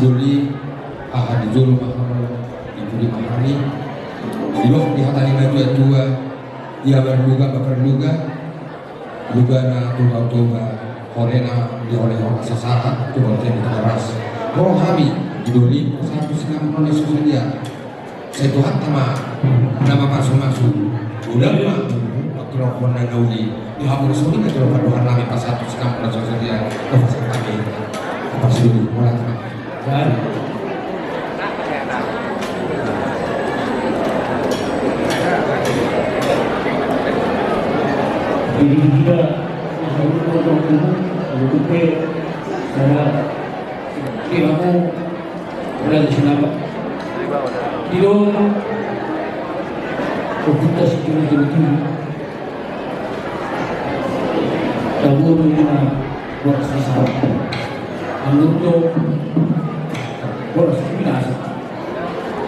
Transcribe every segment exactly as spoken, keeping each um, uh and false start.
Doli, aha di jolo ma hamu, di pudi ma hami. Didok di hata ni natuatua, ia marluga ma parluga. Lugana tu Toba Toba, horena diholehon asa sahat tu bontean di Toba Ras. Molo hami di doli, pasahat tu sinamot na so sadia. Sai Tuhanta ma na mamasumasu. Godang ma pangkirokhon na nauli. Di hamu songon i ma jolo pandohan nami, pasahat tu sinamot na so sadia. Pasahat hami. Pasahat doli, mauliate ma. Jadi, kita masuk ke ruang guru, untuk ke sana, di aku berada di sana, Pak. Di dong, komputer security itu. Tahu ni na buat sisa. Anggur do buat sisa.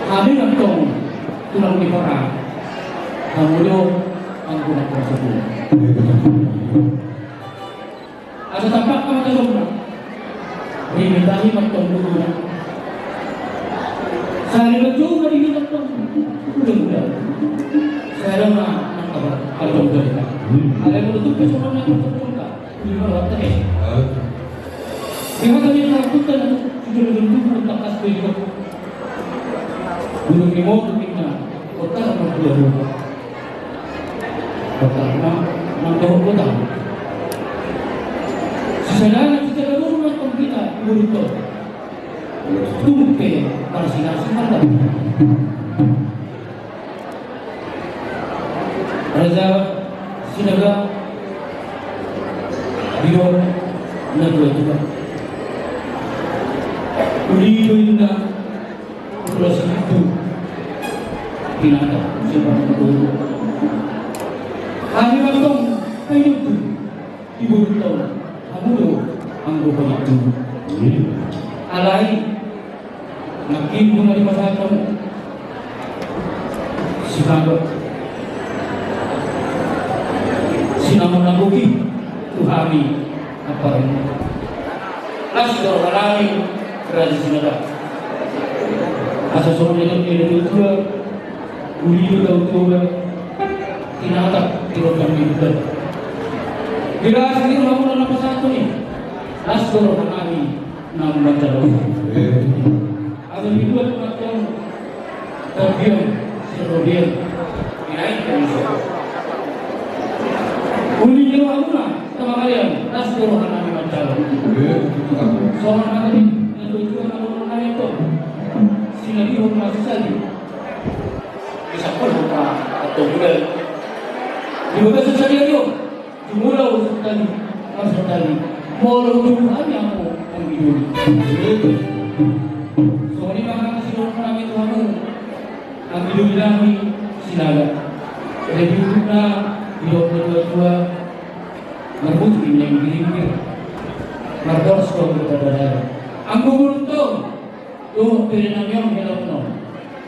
Hami nantong tulang di para. Hamu do anggur na kuasa tu. Asa tampak ka mata somba. Rimetahi mantong guru na. Sari mencoba di mantong guru na. Sari ma nang kabar kantong guru na. Ada menutup kesombongan kantong guru na. Di mana waktu ni? Di mana ni kantong guru na? Sudah menutup takas bego. Guru ni mau tu kita. Kota nama dia lupa. Pertama, nang dohot hutang. Sisada na sisada boru nangkon hita di boru to. Tung pe marsinasi mardam. Raja Sinaga, didok natuatua. Uli do inna. Ulos itu. Pinata siapa itu? Hami mantong paidutu di burut tau. Hamu do anggo paidutu. Alai nangkin guna di pasal kamu. Sibagot sinamot na goki tu hami. Apa ini? Las do roha nami Raja Sinaga. Asa songon na nidok ni natuatua, uli do tau Toba, tinatap di rondang ni bulan. Di las ni rohamuna na pasahathon i, las do roha nami na manjalo. Asa dibuat mantong. Tapian, sirobian, dinaik ka iso. Uli ni rohamuna, tama kalian, las do roha nami manjalo. Songon hata ni natuatua na dohonon nami antong. Sinadihon ma sisadi. Disapul ma antong bulan. Di bagasan sadihon. Jumolo santali, marsantali. Molo jumolo hami anggo anggi doli. Songon i ma hata sidohonon nami tu hamu. Anggi doli nami Sinaga. Jadi untukna didok natuatua. Marbutu inna inggiringgir. Marboras do anggo tadadada. Anggo bulungtong. Dohot bere nami on hela on.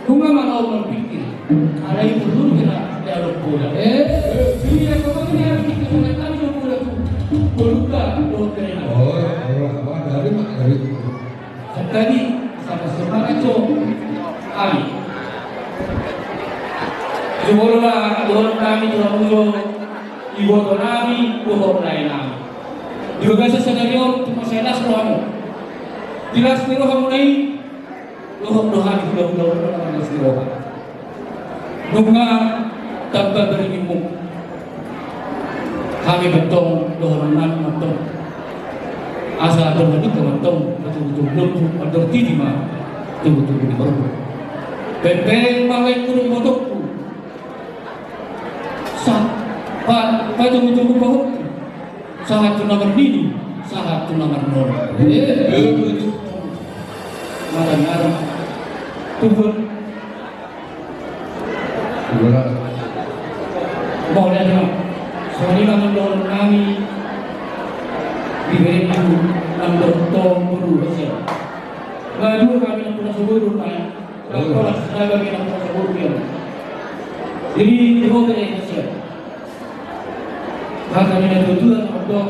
Nunga ma au marpikir. Alai turun hela di alok bola. Eh, dia kau ni alok pikir, kau tadi dong bola tu. Boluka dohot bere nami. Oh, oh, apa dari mak dari. Tadi sama semangat cok. Ami. Jumolo ma dohonon nami tu hamu jo. Iboto nami dohot lae nami. Di bagasan sadari on tung mansai las rohamu. Di las ni rohamuna i. Dohot do hami hulahula on do na marlas ni roha. Nunga tamba baringimuna. Hami mantong dohonon nami mantong. Asa dohonon nami mantong, patudutudu lombu, mandor titi ma tubutubu ni horbo. Pengpeng ma laengku dohot ibotongku. Sa, pa, patubutubu pahompu. Sahat tu na marnini, sahat tu na marnono. Eh, eh, mata ni arah. Tubuan. Tubuan. Mauliate ma. Songon i ma dohonon nami. Di berengku nang dohot tong boru hasian. Baru kami nang tulang saboru ma. Nang tulang Sinaga kami nang tulang saboru ya. Jadi di bawah dari hasian. Hata ni natuatua na mandok.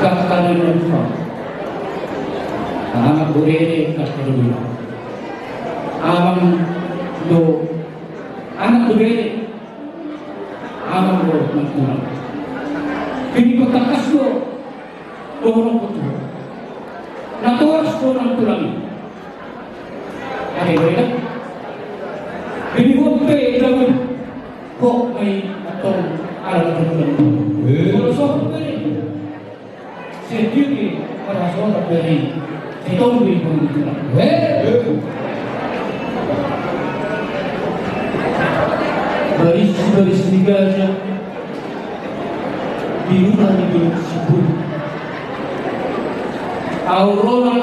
Hata ni natuatua. Anak do bere, anak do bere. Amang do, anak do bere. Amang do nantulang. Pinipatangkas do dohononku tu ho. Natoras do nantulang i. Ate bere da. Pinipot pe jago. Ho mai antong ala nantulang. Eh. Molo sohot bere. Sendiri marasona bere. Sitolu i pun. Eh. Baris, baris ni gajah. Biru dari biru sipun. Aurona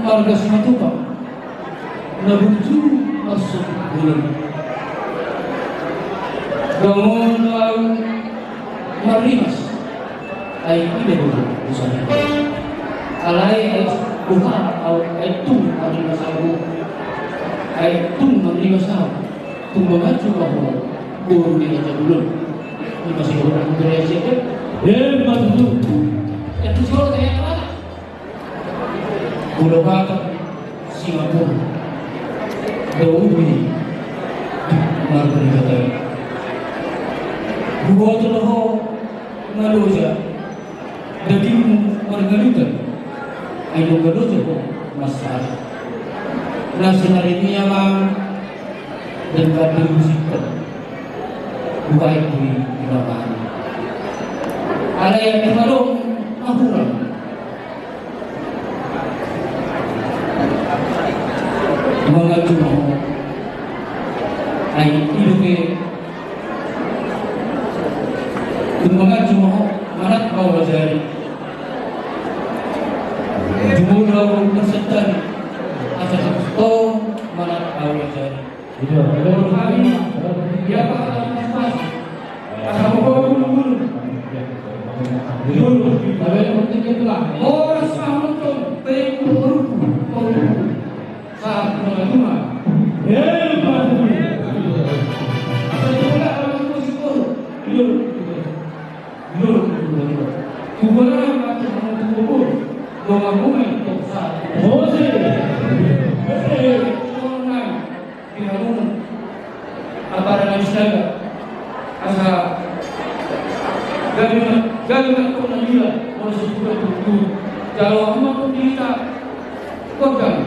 marga Simatupang. Na burju masuk bulan. Bangun au marimas. Ai ida dulu usaha. Alai ai buka au ai tung marimas au. Ai tung marimas au. Tung mangacu au. Boru ni raja bulon. Ini masih boru putri raja kan. Eh, masuk. Itu suara kayak apa? Pulo Batam, Singapura, Daudi, marga ni Batam. Buat lo ho, maloja, dagingmu margalutan, ai lo maloja ho, masalah. Nasi nari ni amang, dan kami musik. Buat di, di lapangan. Ada yang di warung, ahuran. Mangacu ma ho. Ai, ido ke. Mangacu ma ho, manat ma ho jari. Jumur lau persetan. Asa tong, manat ma ho jari. Iya, betul. Kami, ya, Pak, Pak, Pak. Asal Bapak dulu, dulu. Dulu, tapi yang penting itulah. Horas ma ho nonton, tempo berupu, berupu. Saat bunga-bunga. Eh, Pak. Asal bola, orang tua si guru. Dulu. Dulu, dulu, dulu. Kuburan, Pak, orang tua guru. Bunga-bunga itu saat. Oh, sih. Eh, orang. Pinangungun. Apa na bisa ga? Asa gabe na, gabe na kona dia. Molo sudah buku. Jalo ama pun kita. Kau kan?